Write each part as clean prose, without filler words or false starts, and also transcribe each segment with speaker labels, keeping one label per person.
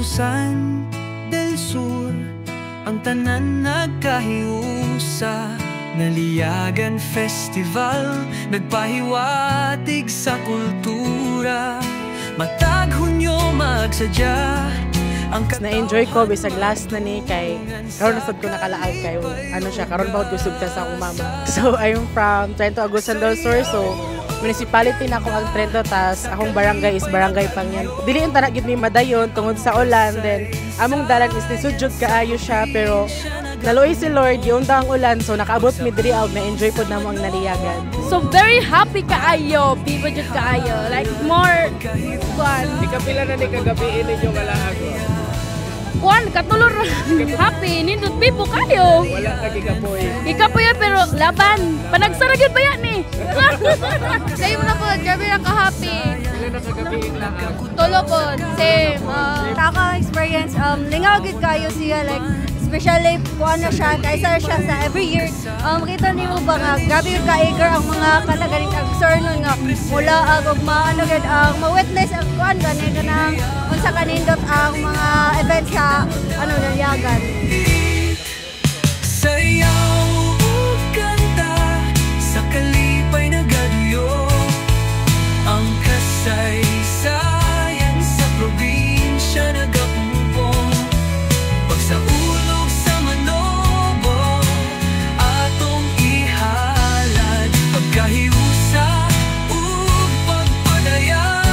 Speaker 1: Agusan del Sur, ang tanan nagkahiusa. Naliyagan Festival, nagpahiwatig sa kultura. Matag Hunyo magsadya ang
Speaker 2: Na-enjoy ko bisag last na ni kay karon na sad ko nakalaag kay ano siya, karon pa ko sugta sa akong mama. So I'm from Trento, Agusan del Sur, so municipality na ako ang Trento, tas akong barangay is Barangay Pangyan. Dili unta na gid mi madayon tungod sa ulan, then among dalan is lisod jud kaayo siya, pero naluoy si Lord, giunta ang ulan, so nakaabot mi diri og na-enjoy pod namo ang naliyagan.
Speaker 3: So very happy kaayo, people jud kaayo. Like more kuan.
Speaker 4: Ikapila na ni kagabi ninyo nga laag?
Speaker 3: Kuan katulor, happy nindot people kayo.
Speaker 4: Wala ka gikapoy.
Speaker 3: Ikapoy pero laban. Panagsara gyud ba yan ni?
Speaker 5: Same na po, grabe na ka-happy.
Speaker 4: Pila na kagabi ang laag?
Speaker 5: Tulo po, same.
Speaker 6: Ako experience, lingaw gid kayo siya, like especially kuan na siya kaysa siya sa every year. Kita nimo ba nga grabe yun ka-eager ang mga kanagalit ang sir nun nga mula ag og maano gid ang ma-witness ang kuan gani kanang unsa kanindot ang mga events sa ano naliyagan.
Speaker 1: Sayaw ug kanta sa kalipay nagaduyo. Ang kasaysayan sa probinsya nagapumpong. Pagsaulog sa Manobo, atong ihalad pagkahiusa ug pagpadayag.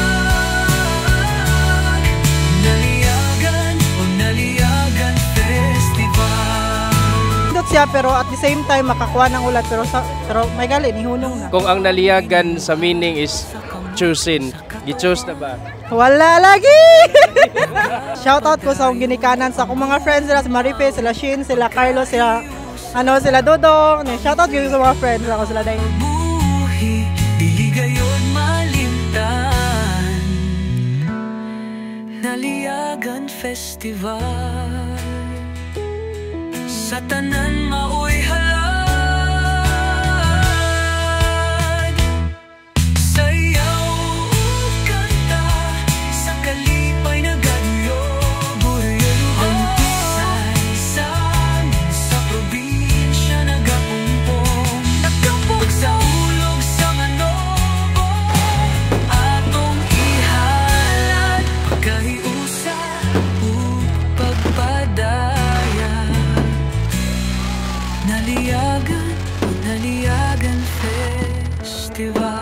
Speaker 1: Naliyagan o Naliyagan Festival.
Speaker 7: Nindot siya pero at the same time makakuha ng ulan pero sa, pero may gali ni hunong na.
Speaker 4: Kung ang naliyagan sa meaning is choosing, gi-choose na ba?
Speaker 7: Wala lagi. Shout out ko sa akong ginikanan, sa akong mga friends sila, si Marife, sila Shin, sila Carlos, sila ano, sila Dodong. Shout out gyud sa mga friends ako sila dahil.
Speaker 1: Buhi, dili gayon malimtan. Naliyagan Festival, sa tanan maoy halad. Sayaw ug kanta sa kalipay nagaduyo. Ang kasaysayan sa probinsya nagapumpong. Pagsaulog sa Manobo, atong ihalad pagkahiusa ug pagpadayag. Naliyagan o Naliyagan Festival.